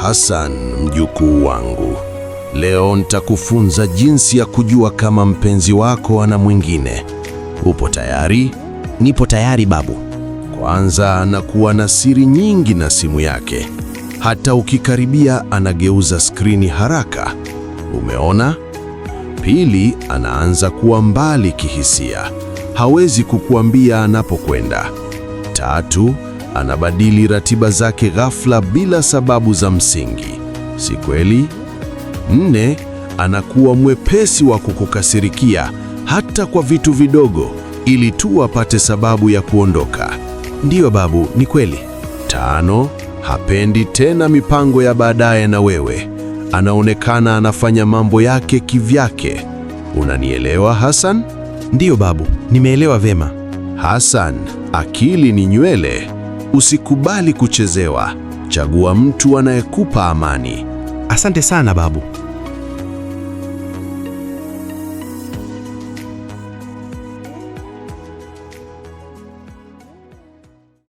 Hassan, mjukuu wangu, leo nitakufunza jinsi ya kujua kama mpenzi wako ana mwingine. Upo tayari? Nipo tayari babu. Kwanza, anakuwa na siri nyingi na simu yake. Hata ukikaribia anageuza skrini haraka. Umeona? Pili, anaanza kuwa mbali kihisia. Hawezi kukuambia anapokwenda. Tatu, anabadili ratiba zake ghafla bila sababu za msingi. Si kweli? Nne, anakuwa mwepesi wa kukukasirikia hata kwa vitu vidogo ili tu apate sababu ya kuondoka. Ndiyo babu, ni kweli. Tano, hapendi tena mipango ya baadaye na wewe. Anaonekana anafanya mambo yake kivyake. Unanielewa Hassan? Ndiyo babu, nimeelewa vema. Hassan, akili ni nywele. Usikubali kuchezewa. Chagua mtu anayekupa amani. Asante sana babu.